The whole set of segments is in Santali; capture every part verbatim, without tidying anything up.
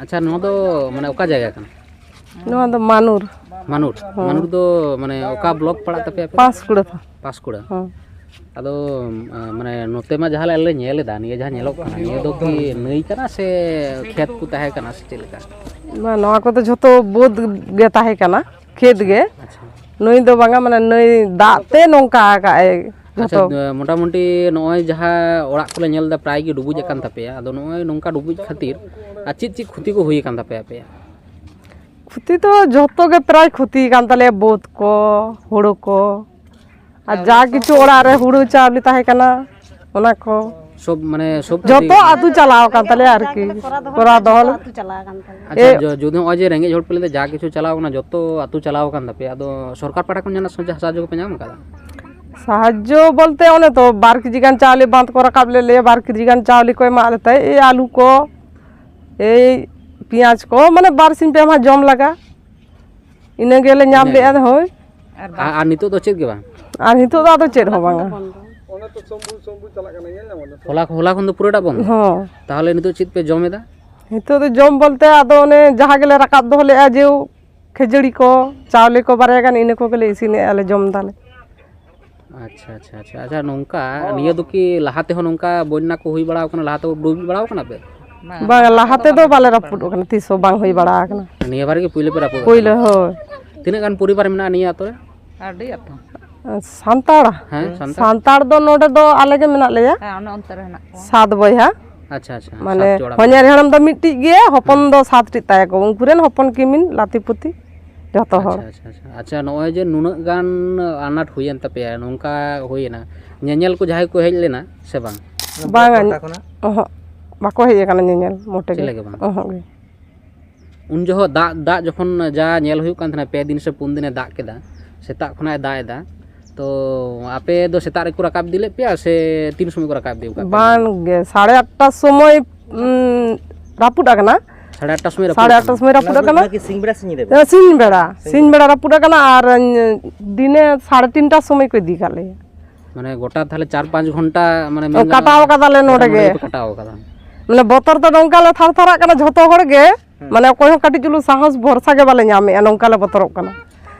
ᱟᱪᱪᱷᱟ, ᱱᱚᱣᱟ ᱫᱚ ᱢᱟᱱᱮ ᱚᱠᱟ ᱡᱟᱭᱜᱟ ᱠᱟᱱᱟ? ᱱᱚᱣᱟ ᱫᱚ ᱢᱟᱱᱩᱨ᱾ ᱢᱟᱱᱩᱨ? ᱦᱮᱸ᱾ ᱢᱟᱱᱩᱨ ᱫᱚ ᱢᱟᱱᱮ ᱚᱠᱟ ᱵᱞᱚᱠ ᱯᱟᱲᱟᱜ ᱛᱟᱯᱮᱭᱟ ᱟᱯᱮ? ᱯᱟᱸᱥᱠᱩᱲᱟ᱾ ᱯᱟᱸᱥᱠᱩᱲᱟ᱾ ᱦᱮᱸ᱾ ᱟᱫᱚ, ᱟ, ᱢᱟᱱᱮ ᱱᱚᱛᱮ ᱢᱟ ᱡᱟᱦᱟᱸ ᱞᱮ ᱧᱮᱞ ᱮᱫᱟ, ᱱᱤᱭᱟᱹ ᱡᱟᱦᱟᱸ ᱧᱮᱞᱚᱜ ᱠᱟᱱᱟ, ᱱᱤᱭᱟᱹ ᱫᱚ ᱠᱤ ᱱᱟᱹᱭ ᱠᱟᱱᱟ ᱥᱮ ᱠᱷᱮᱛ ᱠᱚ ᱛᱟᱦᱮᱸ ᱠᱟᱱᱟ ᱥᱮ ᱪᱮᱫ ᱞᱮᱠᱟ? ᱵᱟᱝ, ᱱᱚᱣᱟ ᱠᱚᱫᱚ ᱡᱷᱚᱛᱚ ᱵᱟᱹᱫᱽ ᱜᱮ ᱛᱟᱦᱮᱸ ᱠᱟᱱᱟ, ᱠᱷᱮᱛ ᱜᱮ᱾ ᱟᱪᱪᱷᱟ᱾ ᱱᱟᱹᱭ ᱫᱚ ᱵᱟᱝᱟ, ᱢᱟᱱᱮ ᱱᱟᱹᱭ ᱫᱟᱜ ᱛᱮ ᱱᱚᱝᱠᱟ ᱟᱠᱟᱜᱼᱟᱭ ᱟᱪᱪᱷᱟ, ᱡᱷᱚᱛᱚ᱾ ᱢᱚᱴᱟᱢᱩᱴᱤ ᱱᱚᱜᱼᱚᱭ ᱡᱟᱦᱟᱸ ᱚᱲᱟᱜ ᱠᱚᱞᱮ ᱧᱮᱞ ᱮᱫᱟ, ᱯᱨᱟᱭ ᱜᱮ ᱰᱩᱵᱩᱡ ᱟᱠᱟᱱ ᱛᱟᱯᱮᱭᱟ᱾ ᱟᱫᱚ ᱱᱚᱜᱼᱚᱭ ᱱᱚᱝᱠᱟ ᱰᱩᱵᱩᱡ ᱠᱷᱟᱹᱛᱤᱨ ᱟᱨ ᱪᱮᱫ ᱪᱮᱫ ᱠᱷᱚᱛᱤ ᱠᱚ ᱦᱩᱭ ᱟᱠᱟᱱ ᱛᱟᱯᱮᱭᱟ ᱟᱯᱮᱭᱟᱜ? ᱠᱷᱚᱛᱤ ᱫᱚ ᱡᱷᱚᱛᱚ ᱜᱮ ᱯᱨᱟᱭ ᱠᱷᱚᱛᱤ ᱟᱠᱟᱱ ᱛᱟᱞᱮᱭᱟ, ᱵᱟᱹᱫᱽ ᱠᱚ, ᱦᱩᱲᱩ ᱠᱚ, ᱟᱨ ᱡᱟ ᱠᱤᱪᱷᱩ ᱚᱲᱟᱜ ᱨᱮ ᱦᱩᱲᱩ ᱪᱟᱣᱞᱮ ᱛᱟᱦᱮᱸ ᱠᱟᱱᱟ, ᱚᱱᱟ ᱠᱚ᱾ ᱥᱚᱵ, ᱢᱟᱱᱮ, ᱥᱚᱵ ᱡᱷᱚᱛᱚ ᱠᱷᱚᱛᱤ? ᱟᱹᱛᱩ ᱪᱟᱞᱟᱣ ᱟᱠᱟᱱ ᱛᱟᱞᱮᱭᱟ ᱟᱨᱠᱤ, ᱠᱚᱨᱟᱣ ᱫᱚᱦᱚ ᱠᱚᱨᱟᱣ ᱞᱮᱫᱟ, ᱫᱚᱦᱚ ᱡᱷᱚᱛᱚ ᱞᱮᱫᱟ᱾ ᱟᱹᱛᱩ ᱪᱟᱞᱟᱣ ᱟᱠᱟᱱ ᱛᱟᱞᱮᱭᱟ᱾ ᱟᱪᱪᱷᱟ, ᱮ- ᱡᱚ-, ᱡᱩᱫᱤ ᱱᱚᱜᱼᱚᱭ ᱡᱮ ᱨᱮᱸᱜᱮᱡ ᱦᱚᱲ ᱯᱮ ᱞᱟᱹᱭᱫᱟ, ᱡᱟ ᱠᱤᱪᱷᱩ ᱪᱟᱞᱟᱣ ᱠᱟᱱᱟ, ᱡᱚᱛᱚ ᱟᱹᱛᱩ ᱪᱟᱞᱟᱣ ᱟᱠᱟᱱ ᱛᱟᱯᱮᱭᱟ, ᱟᱫᱚ ᱥᱚᱨᱠᱟᱨ ᱯᱟᱦᱴᱟ ᱠᱷᱚᱱ ᱡᱟᱦᱟᱱᱟᱜ ᱥᱟᱦᱟᱡᱽᱡᱚ ᱠᱚᱯᱮ ᱧᱟᱢ ᱟᱠᱟᱫᱟ? ᱥᱟᱦᱟᱡᱽᱡᱚ ᱵᱚᱞᱛᱮ ᱚᱱᱮ ᱛᱚ ᱵᱟᱨ ᱠᱮᱡᱤ ᱜᱟᱱ ᱪᱟᱣᱞᱮ ᱵᱟᱸᱫᱷ ᱠᱚ ᱨᱟᱠᱟᱵ ᱞᱮᱫ ᱞᱮᱭᱟ, ᱵᱟᱨ ᱠᱮᱡᱤ ᱜᱟᱱ ᱪᱟᱣᱞᱮ ᱠᱚ ᱮᱢᱟᱜ ᱞᱮ ᱛᱟᱦᱮᱸᱫ, ᱮᱭ ᱟᱹᱞᱩ ᱠᱚ, ᱮᱭ ᱯᱮᱸᱭᱟᱡᱽ ᱠᱚ, ᱢᱟᱱᱮ ᱵᱟᱨ ᱥᱤᱧ ᱯᱮ ᱢᱟᱦᱟ ᱡᱚᱢ ᱞᱟᱜᱟ, ᱤᱱᱟᱹ ᱜᱮᱞᱮ ᱧᱟᱢ ᱤᱱᱟᱹ ᱞᱮᱫᱼᱟ᱾ ᱜᱮ? ᱦᱳᱭ᱾ ᱟᱨ, ᱟᱨ ᱱᱤᱛᱚᱜ ᱫᱚ ᱪᱮᱫ ᱜᱮ ᱵᱟᱝ? ᱟᱨ ᱱᱤᱛᱚᱜ ᱫᱚ ᱟᱫᱚ ᱪᱮᱫ ᱦᱚᱸ ᱵᱟᱝᱟ᱾ ᱦᱚᱞᱟ, ᱦᱚᱞᱟ ᱠᱷᱚᱱ ᱫᱚ ᱯᱩᱨᱟᱹᱴᱟ ᱵᱚᱱᱫᱚ? ᱦᱚᱸ᱾ ᱛᱟᱦᱚᱞᱮ ᱱᱤᱛᱚᱜ ᱪᱮᱫ ᱯᱮ ᱡᱚᱢ ᱮᱫᱟ? ᱱᱤᱛᱚᱜ ᱫᱚ ᱡᱚᱢ ᱵᱚᱞᱛᱮ ᱟᱫᱚ ᱚᱱᱮ ᱡᱟᱦᱟᱸ ᱜᱮᱞᱮ ᱨᱟᱠᱟᱵ ᱫᱚᱦᱚ ᱞᱮᱫᱼᱟ, ᱡᱮ ᱠᱷᱟᱹᱡᱟᱹᱲᱤ ᱠᱚ, ᱪᱟᱣᱞᱮ ᱠᱚ ᱵᱟᱨᱭᱟ ᱜᱟᱱ, ᱤᱱᱟᱹ ᱠᱚᱜᱮᱞᱮ ᱤᱥᱤᱱᱮᱫᱼᱟ ᱞᱮ, ᱡᱚᱢ ᱫᱟᱞᱮ᱾ ᱟᱪᱪᱷᱟ, ᱟᱪᱪᱷᱟ, ᱟᱪᱪᱷᱟ, ᱟᱪᱪᱷᱟ, ᱱᱚᱝᱠᱟ ᱱᱤᱭᱟᱹ ᱫᱚ ᱠᱤ ᱞᱟᱦᱟ ᱛᱮᱦᱚᱸ ᱱᱚᱝᱠᱟ ᱵᱚᱱᱱᱟ ᱠᱚ ᱦᱩᱭ ᱵᱟᱲᱟ ᱟᱠᱟᱱᱟ? ᱞᱟᱦᱟ ᱛᱮ ᱰᱩᱵᱩᱡ ᱵᱟᱲᱟ ᱟᱠᱟᱱᱟ ᱯᱮ? ᱵᱟᱝ, ᱞᱟᱦᱟ ᱛᱮᱫᱚ ᱵᱟᱞᱮ ᱨᱟᱹᱯᱩᱫ ᱟᱠᱟᱱᱟ, ᱛᱤᱥ ᱦᱚᱸ ᱵᱟᱝ ᱦᱩᱭ ᱵᱟᱲᱟ ᱟᱠᱟᱱᱟ᱾ ᱱᱤᱭᱟᱹ ᱵᱟᱨ ᱜᱮ ᱯᱩᱭᱞᱩ ᱯᱮ ᱨᱟᱹᱯᱩᱫ ᱯᱩᱭᱞᱩ, ᱟᱠᱟᱱᱟ? ᱦᱳᱭ᱾ ᱛᱤᱱᱟᱹᱜ ᱜᱟᱱ ᱯᱚᱨᱤᱵᱟᱨ ᱢᱮᱱᱟᱜᱼᱟ ᱱᱤᱭᱟᱹ ᱟᱛᱳ ᱨᱮ? ᱟᱹᱰᱤ ᱟᱛᱳ᱾ ᱥᱟᱱᱛᱟᱲ? ᱦᱮᱸ, ᱥᱟᱱᱛᱟᱲ᱾ ᱥᱟᱱᱛᱟᱲ ᱫᱚ ᱱᱚᱰᱮ ᱫᱚ ᱟᱞᱮ ᱜᱮ ᱢᱮᱱᱟᱜ ᱞᱮᱭᱟ᱾ ᱦᱮᱸ, ᱚᱱᱮ ᱚᱱᱛᱮ ᱨᱮ ᱦᱮᱱᱟᱜ ᱠᱚᱣᱟ᱾ ᱥᱟᱛ ᱵᱚᱭᱦᱟ᱾ ᱟᱪᱪᱷᱟ, ᱟᱪᱪᱷᱟ, ᱢᱟᱱᱮ ᱥᱟᱛ ᱡᱚᱲᱟ ᱦᱚᱧᱦᱟᱨ ᱢᱮᱱᱟᱜ ᱦᱟᱲᱟᱢ ᱫᱚ ᱢᱤᱫᱴᱤᱡ ᱜᱮᱭᱟ, ᱦᱚᱯᱚᱱ ᱦᱮᱸ᱾ ᱫᱚ ᱥᱟᱛ ᱴᱤᱡ ᱛᱟᱭᱟ ᱠᱚ, ᱩᱱᱠᱩ ᱨᱮᱱ ᱦᱚᱯᱚᱱ ᱠᱤᱢᱤᱱ ᱞᱟᱹᱛᱤ ᱯᱩᱛᱤ ᱡᱚᱛᱚ ᱦᱚᱲ᱾ ᱟᱪᱪᱷᱟ, ᱟᱪᱪᱷᱟ, ᱟᱪᱪᱷᱟ, ᱟᱪᱪᱷᱟ, ᱱᱚᱜᱼᱚᱭ ᱡᱮ ᱱᱩᱱᱟᱹᱜ ᱜᱟᱱ ᱟᱱᱟᱴ ᱦᱩᱭᱮᱱ ᱛᱟᱯᱮᱭᱟ, ᱱᱚᱝᱠᱟ ᱦᱩᱭᱮᱱᱟ, ᱧᱮᱧᱮᱞ ᱠᱚ ᱡᱟᱦᱟᱸᱭ ᱠᱚ ᱦᱮᱡ ᱞᱮᱱᱟ ᱥᱮ ᱵᱟᱝ? ᱵᱟᱝᱟ, ᱯᱟᱦᱴᱟ ᱠᱷᱚᱱᱟᱜ? ᱚᱦᱚᱸᱜ, ᱵᱟᱠᱚ ᱦᱮᱡ ᱟᱠᱟᱱᱟ ᱧᱮᱧᱮᱞ ᱢᱚᱴᱮ ᱪᱮᱫ ᱜᱮ᱾ ᱞᱟᱹᱜᱤᱫ ᱵᱟᱝ? ᱚᱦᱚᱸᱜ ᱜᱮ᱾ ᱩᱱ ᱡᱚᱦᱚᱜ ᱫᱟᱜ, ᱫᱟᱜ ᱡᱚᱠᱷᱚᱱ ᱡᱟ ᱧᱮᱞ ᱦᱩᱭᱩᱜ ᱠᱟᱱ ᱛᱟᱦᱮᱱᱟ, ᱯᱮ ᱫᱤᱱ ᱥᱮ ᱯᱩᱱ ᱫᱤᱱᱮ ᱫᱟᱜ ᱠᱮᱫᱟ, ᱥᱮᱛᱟᱜ ᱠᱷᱚᱱᱟᱜ ᱮ ᱫᱟᱜ ᱮᱫᱟ, ᱛᱚ ᱟᱯᱮ ᱫᱚ ᱥᱮᱛᱟᱜ ᱨᱮᱠᱚ ᱨᱟᱠᱟᱵ ᱤᱫᱤ ᱞᱮᱫ ᱯᱮᱭᱟ ᱥᱮ ᱛᱤᱱ ᱥᱚᱢᱚᱭ ᱠᱚ ᱨᱟᱠᱟᱵ ᱤᱫᱤ ᱟᱠᱟᱫ ᱯᱮᱭᱟ? ᱵᱟᱝ ᱜᱮ, ᱥᱟᱲᱮ ᱟᱴᱴᱟ ᱥᱚᱢᱚᱭ, ᱩᱸ, ᱨᱟᱹᱯᱩᱫ ᱟᱠᱟᱱᱟ᱾ ᱥᱟᱲᱮ ᱟᱴᱴᱟ ᱥᱚᱢᱚᱭ ᱨᱟᱹᱯᱩᱫ ᱥᱟᱲᱮ ᱟᱴᱴᱟ ᱟᱠᱟᱱᱟ? ᱥᱚᱢᱚᱭ ᱨᱟᱹᱯᱩᱫ ᱚᱱᱟ ᱠᱤ, ᱟᱠᱟᱱᱟ᱾ ᱚᱱᱟ ᱠᱤ ᱥᱤᱧ ᱵᱮᱲᱟ ᱥᱮ ᱧᱤᱫᱟᱹ ᱵᱮᱲᱟ? ᱦᱮᱸ, ᱥᱤᱧ ᱵᱮᱲᱟ, ᱥᱤᱧ ᱵᱮᱲᱟ ᱨᱟᱹᱯᱩᱫ ᱟᱠᱟᱱᱟ ᱟᱨ, ᱩᱸ, ᱫᱤᱱᱮ ᱥᱟᱲᱮ ᱛᱤᱱᱴᱟ ᱥᱚᱢᱚᱭ ᱠᱚ ᱤᱫᱤ ᱠᱟᱜ ᱞᱮᱭᱟ᱾ ᱢᱟᱱᱮ ᱜᱚᱴᱟ ᱛᱟᱦᱞᱮ ᱪᱟᱨ ᱯᱟᱸᱪ ᱜᱷᱚᱱᱴᱟ ᱢᱟᱱᱮ ᱢᱮᱱ ᱠᱟᱴᱟᱣ ᱜᱟᱱᱚᱜᱼᱟ, ᱠᱟᱫᱟᱞᱮ ᱜᱚᱴᱟ ᱱᱚᱰᱮ ᱱᱚᱰᱮ ᱜᱮ᱾ ᱜᱮᱯᱮ ᱠᱟᱴᱟᱣ ᱠᱟᱫᱟ᱾ ᱢᱟᱱᱮ ᱵᱚᱛᱚᱨ ᱫᱚ ᱱᱚᱝᱠᱟ ᱞᱮ ᱛᱷᱟᱨ ᱛᱷᱟᱨᱟᱜ ᱠᱟᱱᱟ ᱡᱷᱚᱛᱚ ᱦᱚᱲ ᱜᱮ, ᱦᱮᱸ᱾ ᱢᱟᱱᱮ ᱚᱠᱚᱭ ᱦᱚᱸ ᱠᱟᱹᱴᱤᱡ ᱪᱩᱞᱩᱝ ᱥᱟᱦᱚᱥ ᱵᱷᱚᱨᱥᱟ ᱜᱮ ᱵᱟᱞᱮ ᱧᱟᱢᱮᱜᱼᱟ, ᱱᱚᱝᱠᱟ ᱞᱮ ᱵᱚᱛᱚᱨᱚᱜ ᱠᱟᱱᱟ᱾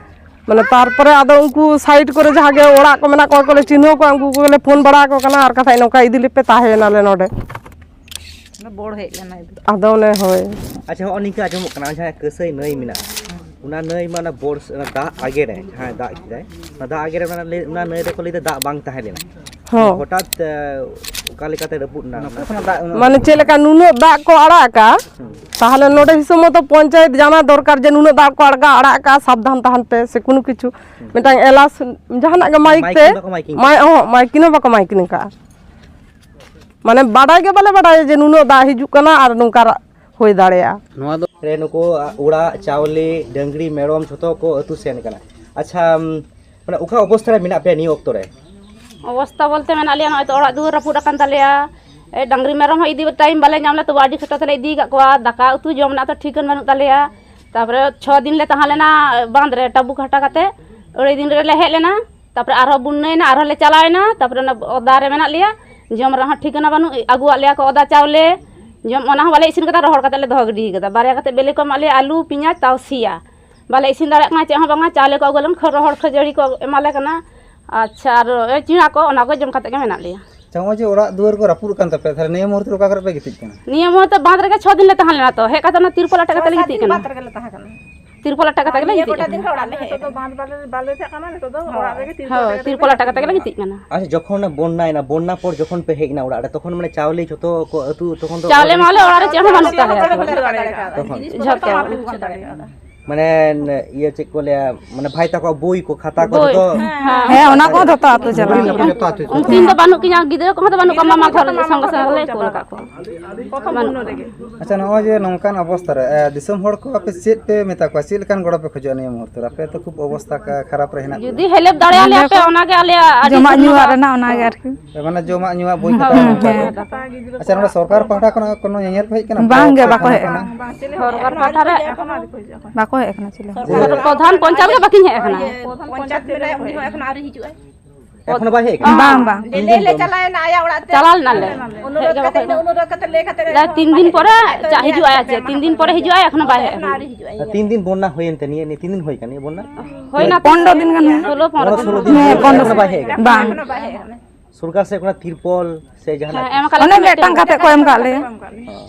ᱢᱟᱱᱮ ᱛᱟᱨᱯᱚᱨᱮ ᱟᱫᱚ ᱩᱱᱠᱩ ᱥᱟᱭᱤᱰ ᱠᱚᱨᱮ ᱡᱟᱦᱟᱸ ᱜᱮ ᱚᱲᱟᱜ ᱠᱚ ᱢᱮᱱᱟᱜ ᱠᱚᱣᱟ, ᱚᱠᱚᱭ ᱠᱚᱞᱮ ᱪᱤᱱᱦᱟᱹᱣ ᱠᱚᱣᱟ, ᱩᱱᱠᱩ ᱠᱚᱜᱮᱞᱮ ᱯᱷᱳᱱ ᱵᱟᱲᱟ ᱟᱠᱚ ᱠᱟᱱᱟ, ᱟᱨ ᱠᱟᱛᱷᱟ ᱱᱚᱝᱠᱟ ᱤᱫᱤ ᱞᱮᱯᱮ, ᱛᱟᱦᱮᱸᱭᱮᱱᱟᱞᱮ ᱱᱚᱰᱮ᱾ ᱚᱱᱟ ᱵᱚᱲ ᱦᱮᱡ ᱞᱮᱱᱟ ᱤᱫᱤ᱾ ᱟᱫᱚ ᱚᱱᱮ ᱦᱳᱭ᱾ ᱟᱪᱪᱷᱟ, ᱦᱚᱸᱜᱼᱚ ᱱᱤᱝᱠᱟᱹ ᱟᱸᱡᱚᱢᱚᱜ ᱠᱟᱱᱟ, ᱡᱟᱦᱟᱸ ᱠᱟᱹᱥᱟᱹᱭ ᱱᱟᱹᱭ ᱢᱮᱱᱟᱜᱼᱟ, ᱚᱱᱟ ᱱᱟᱹᱭ ᱢᱟ ᱚᱱᱟ ᱵᱚᱨᱥ-, ᱚᱱᱟ ᱫᱟᱜ ᱟᱜᱮ ᱨᱮ ᱡᱟᱦᱟᱸᱭ ᱫᱟᱜ ᱠᱮᱫᱟᱭ, ᱚᱱᱟ ᱫᱟᱜ ᱟᱜᱮ ᱨᱮ ᱚᱱᱟ ᱞᱟᱹᱭ-, ᱚᱱᱟ ᱱᱟᱹᱭ ᱨᱮᱠᱚ ᱞᱟᱹᱭᱫᱟ ᱫᱟᱜ ᱵᱟᱝ ᱛᱟᱦᱮᱸ ᱞᱮᱱᱟ᱾ ᱦᱚᱸ᱾ ᱦᱚᱴᱟᱛ, ᱮ, ᱚᱠᱟ ᱞᱮᱠᱟᱛᱮ ᱨᱟᱹᱯᱩᱫ ᱮᱱᱟ? ᱚᱠᱟ ᱠᱷᱚᱱᱟᱜ ᱫᱟᱜ ᱩᱱᱟᱹᱜ ᱢᱟᱱᱮ ᱪᱮᱫ ᱞᱮᱠᱟ ᱱᱩᱱᱟᱹᱜ ᱫᱟᱜ ᱠᱚ ᱟᱲᱟᱜ ᱟᱠᱟᱜᱼᱟ, ᱦᱩᱸ᱾ ᱛᱟᱦᱚᱞᱮ ᱱᱚᱰᱮ ᱦᱤᱥᱟᱹᱵ ᱢᱚᱛᱚ ᱯᱚᱧᱪᱟᱭᱮᱛ ᱡᱟᱱᱟ ᱫᱚᱨᱠᱟᱨ ᱡᱮ ᱱᱩᱱᱟᱹᱜ ᱫᱟᱜ ᱠᱚ ᱟᱲᱟᱜᱟ, ᱟᱲᱟᱜ ᱟᱠᱟᱜᱼᱟ, ᱥᱟᱵᱫᱷᱟᱱ ᱛᱟᱦᱮᱱ ᱯᱮ, ᱥᱮ ᱠᱳᱱᱳ ᱠᱤᱪᱷᱩ ᱦᱩᱸ᱾ ᱢᱤᱫᱴᱟᱝ ᱮᱞᱟᱥ ᱡᱟᱦᱟᱱᱟᱜ ᱜᱮ ᱢᱟᱭᱤᱠ ᱛᱮ, ᱢᱟᱭᱤᱠ ᱦᱚᱸ ᱵᱟᱠᱚ ᱢᱟᱭᱤᱠ ᱟᱠᱟᱜᱼᱟ᱾ ᱢᱟᱱᱮ ᱵᱟᱰᱟᱭ ᱜᱮ ᱵᱟᱞᱮ ᱵᱟᱰᱟᱭᱟ ᱡᱮ ᱱᱩᱱᱟᱹᱜ ᱫᱟᱜ ᱦᱤᱡᱩᱜ ᱠᱟᱱᱟ ᱟᱨ ᱱᱚᱝᱠᱟ ᱨᱟ-, ᱦᱩᱭ ᱫᱟᱲᱮᱭᱟᱜᱼᱟ᱾ ᱱᱚᱣᱟ ᱫᱚ ᱨᱮ ᱱᱩᱠᱩ ᱚᱲᱟᱜ, ᱪᱟᱣᱞᱮ, ᱰᱟᱹᱝᱨᱤ, ᱢᱮᱨᱚᱢ ᱡᱷᱚᱛᱚ ᱠᱚ ᱟᱹᱛᱩ ᱥᱮᱱ ᱠᱟᱱᱟ᱾ ᱟᱪᱪᱷᱟ, ᱩᱢ, ᱢᱟᱱᱮ ᱚᱠᱟ ᱚᱵᱚᱥᱛᱟ ᱨᱮ ᱢᱮᱱᱟᱜ ᱯᱮᱭᱟ ᱱᱤᱭᱟᱹ ᱚᱠᱛᱚ ᱨᱮ? ᱚᱵᱚᱥᱛᱟ ᱵᱚᱞᱛᱮ ᱢᱮᱱᱟᱜ ᱞᱮᱭᱟ, ᱱᱚᱜᱼᱚᱭ ᱛᱚ ᱚᱲᱟᱜ ᱫᱩᱣᱟᱹᱨ ᱨᱟᱹᱯᱩᱫ ᱟᱠᱟᱱ ᱛᱟᱞᱮᱭᱟ᱾ ᱮ, ᱰᱟᱹᱝᱨᱤ ᱢᱮᱨᱚᱢ ᱦᱚᱸ ᱤᱫᱤ ᱴᱟᱭᱤᱢ ᱵᱟᱞᱮ ᱧᱟᱢ ᱞᱮᱫ, ᱛᱚᱵᱩ ᱟᱹᱰᱤ ᱠᱷᱟᱴᱚ ᱛᱮᱞᱮ ᱤᱫᱤ ᱟᱠᱟᱫ ᱠᱚᱣᱟ᱾ ᱫᱟᱠᱟ ᱩᱛᱩ ᱡᱚᱢ ᱨᱮᱱᱟᱜ ᱛᱚ ᱴᱷᱤᱠᱟᱹᱱ ᱵᱟᱹᱱᱩᱜ ᱛᱟᱞᱮᱭᱟ᱾ ᱛᱟᱯᱚᱨᱮ ᱪᱷᱚ ᱫᱤᱱ ᱞᱮ ᱛᱟᱦᱮᱸ ᱞᱮᱱᱟ ᱵᱟᱸᱫᱽ ᱨᱮ, ᱴᱟᱵᱩ ᱠᱷᱟᱴᱟ ᱠᱟᱛᱮ᱾ ᱟᱹᱲᱟᱹᱭ ᱫᱤᱱ ᱨᱮᱞᱮ ᱦᱮᱡ ᱞᱮᱱᱟ᱾ ᱛᱟᱯᱚᱨᱮ ᱟᱨᱦᱚᱸ ᱵᱩᱱᱱᱟᱹᱭᱮᱱᱟ, ᱟᱨᱦᱚᱸ ᱞᱮ ᱪᱟᱞᱟᱣᱮᱱᱟ᱾ ᱛᱟᱯᱚᱨᱮ ᱚᱱᱟ ᱚᱫᱟ ᱨᱮ ᱢᱮᱱᱟᱜ ᱞᱮᱭᱟ, ᱡᱚᱢ ᱨᱮᱱᱟᱜ ᱦᱚᱸ ᱴᱷᱤᱠᱟᱹᱱᱟ ᱵᱟᱹᱱᱩᱜ᱾ ᱟᱹᱜᱩᱣᱟᱫ ᱞᱮᱭᱟ ᱠᱚ ᱚᱫᱟ ᱪᱟᱣᱞᱮ, ᱡᱚᱢ ᱚᱱᱟ ᱦᱚᱸ ᱵᱟᱞᱮ ᱤᱥᱤᱱ ᱠᱟᱫᱟ, ᱨᱚᱦᱚᱲ ᱠᱟᱛᱮ ᱞᱮ ᱫᱚᱦᱚ ᱜᱤᱰᱤ ᱠᱟᱫᱟ᱾ ᱵᱟᱨᱭᱟ ᱠᱟᱛᱮ ᱵᱮᱞᱮ ᱠᱚ ᱮᱢᱟᱜ ᱞᱮᱭᱟ, ᱟᱹᱞᱩ, ᱯᱮᱸᱭᱟᱡᱽ, ᱛᱟᱣ ᱥᱮᱭᱟ᱾ ᱵᱟᱞᱮ ᱤᱥᱤᱱ ᱫᱟᱲᱮᱭᱟᱜ ᱠᱟᱱᱟ ᱪᱮᱫ ᱦᱚᱸ ᱵᱟᱝᱟ, ᱪᱟᱣᱞᱮ ᱠᱚ ᱟᱹᱜᱩ ᱞᱮᱱ ᱠᱷᱟᱱ ᱨᱚᱦᱚᱲ ᱠᱷᱟᱹᱡᱟᱹᱲᱤ ᱠᱚ ᱮᱢᱟ ᱞᱮ ᱠᱟᱱᱟ᱾ ᱟᱪᱪᱷᱟ, ᱟᱨ ᱮ, ᱪᱤᱲᱟ ᱠᱚ, ᱚᱱᱟ ᱠᱚ ᱡᱚᱢ ᱠᱟᱛᱮ ᱜᱮ ᱢᱮᱱᱟᱜ ᱞᱮᱭᱟ᱾ ᱟᱪᱪᱷᱟ, ᱱᱚᱜᱼᱚᱭ ᱡᱮ ᱚᱲᱟᱜ ᱫᱩᱣᱟᱹᱨ ᱠᱚ ᱨᱟᱹᱯᱩᱫ ᱟᱠᱟᱱ ᱛᱟᱯᱮᱭᱟ, ᱛᱟᱦᱞᱮ ᱱᱤᱭᱟᱹ ᱢᱩᱦᱩᱨᱛᱮ ᱚᱠᱟ ᱠᱚᱨᱮ ᱯᱮ ᱜᱤᱛᱤᱡ ᱠᱟᱱᱟ? ᱱᱤᱭᱟᱹ ᱢᱩᱦᱩᱨᱛᱮ ᱵᱟᱸᱫᱽ ᱨᱮᱜᱮ ᱪᱷᱚ ᱫᱤᱱ ᱞᱮ ᱛᱟᱦᱮᱸ ᱞᱮᱱᱟ, ᱛᱚ ᱦᱮᱡ ᱠᱟᱛᱮ ᱚᱱᱟ ᱛᱤᱨᱯᱚᱞ ᱟᱴᱮᱫ ᱠᱟᱛᱮ ᱞᱮ ᱜᱤᱛᱤᱡ ᱠᱟᱱᱟ᱾ ᱵᱟᱸᱫᱽ ᱨᱮᱜᱮ ᱞᱮ ᱛᱟᱦᱮᱸ ᱠᱟᱱᱟ᱾ ᱛᱤᱨᱯᱚᱞ ᱟᱴᱮᱫ ᱠᱟᱛᱮ ᱜᱮᱞᱮ ᱱᱤᱭᱟᱹ ᱜᱤᱛᱤᱡ ᱜᱚᱴᱟ ᱠᱟᱱᱟ᱾ ᱫᱤᱱ ᱜᱮ ᱚᱲᱟᱜ ᱞᱮ ᱦᱮᱡ ᱱᱤᱛᱚᱜ ᱫᱚ ᱠᱟᱱᱟ᱾ ᱵᱟᱸᱫᱽ ᱵᱟᱞᱮ, ᱵᱟᱞᱮ ᱪᱟᱜ ᱠᱟᱱᱟ, ᱱᱤᱛᱚᱜ ᱫᱚ ᱦᱳᱭ᱾ ᱚᱲᱟᱜ ᱨᱮᱜᱮ ᱛᱤᱨᱯᱚᱞ ᱦᱳᱭ, ᱟᱴᱮᱫ ᱛᱤᱨᱯᱚᱞ ᱠᱟᱛᱮ ᱟᱴᱮᱫ ᱜᱮᱞᱮ ᱠᱟᱛᱮ ᱜᱤᱛᱤᱡ ᱠᱟᱱᱟ᱾ ᱟᱪᱪᱷᱟ, ᱡᱚᱠᱷᱚᱱ ᱵᱚᱱᱱᱟ ᱮᱱᱟ, ᱵᱚᱱᱱᱟ ᱯᱚᱨ ᱡᱚᱠᱷᱚᱱ ᱯᱮ ᱦᱮᱡ ᱮᱱᱟ ᱚᱲᱟᱜ ᱨᱮ, ᱛᱚᱠᱷᱚᱱ ᱢᱟᱱᱮ ᱪᱟᱣᱞᱮ ᱡᱷᱚᱛᱚ ᱠᱚ ᱟᱹᱛᱩ, ᱛᱚᱠᱷᱚᱱ ᱫᱚ ᱪᱟᱣᱞᱮ ᱢᱟᱣᱞᱮ ᱚᱲᱟᱜ ᱨᱮ ᱪᱮᱫ ᱦᱚᱸ ᱵᱟᱹᱱᱩᱜ ᱛᱟᱞᱮᱭᱟ᱾ ᱛᱚᱠᱷᱚᱱ ᱡᱷᱚᱛᱚ᱾ ᱢᱟᱱᱮ, ᱤᱭᱟᱹ, ᱪᱮᱫ ᱠᱚ ᱞᱟᱹᱭᱟ, ᱢᱟᱱᱮ, ᱵᱷᱟᱭ ᱛᱟᱠᱚᱣᱟᱜ ᱵᱳᱭ ᱠᱚ, ᱠᱷᱟᱛᱟ ᱠᱚ ᱵᱳᱭ᱾ ᱡᱷᱚᱛᱚ? ᱦᱮᱸ, ᱚᱱᱟ ᱠᱚᱦᱚᱸ ᱡᱷᱚᱛᱚ ᱟᱹᱛᱩ ᱪᱟᱞᱟᱣ ᱟᱠᱟᱱᱟ᱾ ᱩᱱᱠᱤᱱ ᱫᱚ ᱵᱟᱹᱱᱩᱜ ᱠᱤᱱᱟ, ᱜᱤᱫᱽᱨᱟᱹ ᱠᱚᱦᱚᱸ ᱫᱚ ᱵᱟᱹᱱᱩᱜ ᱠᱚᱣᱟ, ᱢᱟᱢᱟ ᱜᱷᱚᱨ ᱥᱚᱸᱜᱮ ᱥᱚᱸᱜᱮ ᱞᱮ ᱠᱩᱞ ᱟᱠᱟᱫ ᱠᱚᱣᱟ᱾ ᱵᱟᱹᱱᱩᱜ ᱠᱚᱣᱟ᱾ ᱟᱪᱪᱷᱟ, ᱱᱚᱜᱼᱚᱭ ᱡᱮ ᱱᱚᱝᱠᱟᱱ ᱚᱵᱚᱥᱛᱟ ᱨᱮ, ᱮ, ᱫᱤᱥᱚᱢ ᱦᱚᱲ ᱠᱚ ᱟᱯᱮ ᱪᱮᱫ ᱯᱮ ᱢᱮᱛᱟ ᱠᱚᱣᱟ? ᱪᱮᱫ ᱞᱮᱠᱟᱱ ᱜᱚᱲᱚ ᱯᱮ ᱠᱷᱚᱡᱚᱜᱼᱟ ᱱᱤᱭᱟᱹ ᱢᱩᱦᱩᱨᱛᱚ ᱨᱮ? ᱟᱯᱮ ᱛᱚ ᱠᱷᱩᱵ ᱚᱵᱚᱥᱛᱟ ᱠᱟ-, ᱠᱷᱟᱨᱟᱯ ᱨᱮ ᱦᱮᱱᱟᱜ ᱡᱩᱫᱤ ᱯᱮᱭᱟ᱾ ᱦᱮᱞᱯ ᱫᱟᱲᱮᱭᱟᱞᱮᱭᱟ ᱯᱮ, ᱚᱱᱟᱜᱮ ᱟᱞᱮᱭᱟᱜ ᱟᱹᱰᱤ ᱡᱚᱢᱟᱜ ᱢᱟᱨᱟᱝ ᱧᱩᱣᱟᱜ ᱨᱮᱱᱟᱜ ᱚᱱᱟᱜᱮ ᱟᱨᱠᱤ᱾ ᱮ, ᱢᱟᱱᱮ ᱡᱚᱢᱟᱜ ᱧᱩᱣᱟᱜ ᱵᱳᱭ ᱠᱷᱟᱛᱟ ᱦᱮᱸ, ᱱᱚᱝᱠᱟ ᱦᱮᱸ᱾ ᱠᱚ᱾ ᱟᱪᱪᱷᱟ, ᱱᱚᱰᱮ ᱥᱚᱨᱠᱟᱨ ᱯᱟᱦᱴᱟ ᱠᱷᱚᱱᱟᱜ ᱠᱳᱱᱳ ᱧᱮᱧᱮᱞ ᱯᱮ ᱦᱮᱡ ᱠᱟᱱᱟ? ᱵᱟᱝ ᱜᱮ, ᱵᱟᱠᱚ ᱦᱮᱡ ᱠᱟᱱᱟ᱾ ᱥᱚᱨᱠᱟᱨ ᱯᱟᱦᱴᱟ ᱨᱮ ᱵᱟᱠᱚ ᱦᱮᱡ ᱠᱟᱱᱟ ᱪᱤᱞᱤ ᱦᱚᱸ᱾ ᱯᱨᱚᱫᱷᱟᱱ ᱯᱚᱧᱪᱟᱭᱮᱛ ᱜᱮ ᱵᱟᱹᱠᱤᱱ ᱦᱮᱡ ᱠᱟᱱᱟ᱾ ᱯᱨᱚᱫᱷᱟᱱ ᱯᱚᱧᱪᱟᱭᱮᱛ ᱢᱮᱱᱟᱭᱟ, ᱩᱱᱤ ᱦᱚᱸ ᱮᱠᱷᱚᱱ ᱟᱹᱣᱨᱤ ᱦᱤᱡᱩᱜᱼᱟᱭ᱾ ᱮᱠᱷᱚᱱᱳ ᱵᱟᱭ ᱦᱮᱡ ᱟᱠᱟᱱᱟ? ᱵᱟᱝ, ᱵᱟᱝ᱾ ᱞᱟᱹᱭ ᱞᱮ ᱪᱟᱞᱟᱣ ᱮᱱᱟ ᱟᱭᱟᱜ ᱚᱲᱟᱜ ᱛᱮ᱾ ᱪᱟᱞᱟᱣ ᱞᱮᱱᱟᱞᱮ᱾ ᱚᱱᱩᱨᱳᱫᱷ ᱠᱟᱛᱮ, ᱤᱱᱟᱹ ᱚᱱᱩᱨᱳᱫᱷ ᱠᱟᱛᱮ ᱞᱟᱹᱭ ᱠᱟᱛᱮ ᱛᱤᱱ ᱫᱤᱱ ᱯᱚᱨᱮ ᱦᱤᱡᱩᱜ ᱟᱭ, ᱪᱮᱫ ᱛᱤᱱ ᱫᱤᱱ ᱯᱚᱨᱮ ᱦᱤᱡᱩᱜ ᱟᱭ, ᱮᱠᱷᱚᱱᱳ ᱵᱟᱭ ᱦᱮᱡ ᱟᱠᱟᱱᱟ᱾ ᱟᱹᱣᱨᱤ ᱦᱤᱡᱩᱜ ᱟᱭ᱾ ᱛᱤᱱ ᱫᱤᱱ ᱵᱚᱱᱱᱟ ᱦᱩᱭᱮᱱ ᱛᱮ? ᱱᱤᱭᱟᱹ, ᱱᱤᱭᱟᱹ ᱛᱤᱱ ᱫᱤᱱ ᱦᱩᱭ ᱠᱟᱱᱟ ᱱᱤᱭᱟᱹ ᱵᱚᱱᱱᱟ? ᱦᱩᱭᱱᱟ ᱯᱚᱱᱨᱚ ᱫᱤᱱ ᱜᱟᱱ ᱦᱩᱭᱱᱟ᱾ ᱥᱳᱞᱳ ᱯᱚᱱᱨᱚ ᱯᱚᱱᱨᱚ ᱫᱤᱱ ᱥᱳᱞᱳ ᱦᱩᱭᱱᱟ᱾ ᱫᱤᱱ ᱦᱮᱸ, ᱦᱩᱭᱱᱟ, ᱯᱚᱱᱨᱚ ᱮᱠᱷᱚᱱᱳ ᱵᱟᱭ ᱦᱮᱡ ᱟᱠᱟᱱᱟ᱾ ᱵᱟᱝ᱾ ᱦᱮᱸ, ᱮᱢ ᱟᱠᱟᱫ ᱚᱱᱮ ᱞᱮ ᱢᱤᱫᱴᱟᱝ ᱠᱟᱛᱮ ᱠᱚ ᱮᱢ ᱠᱟᱜ ᱞᱮᱭᱟ᱾ ᱦᱮᱸ᱾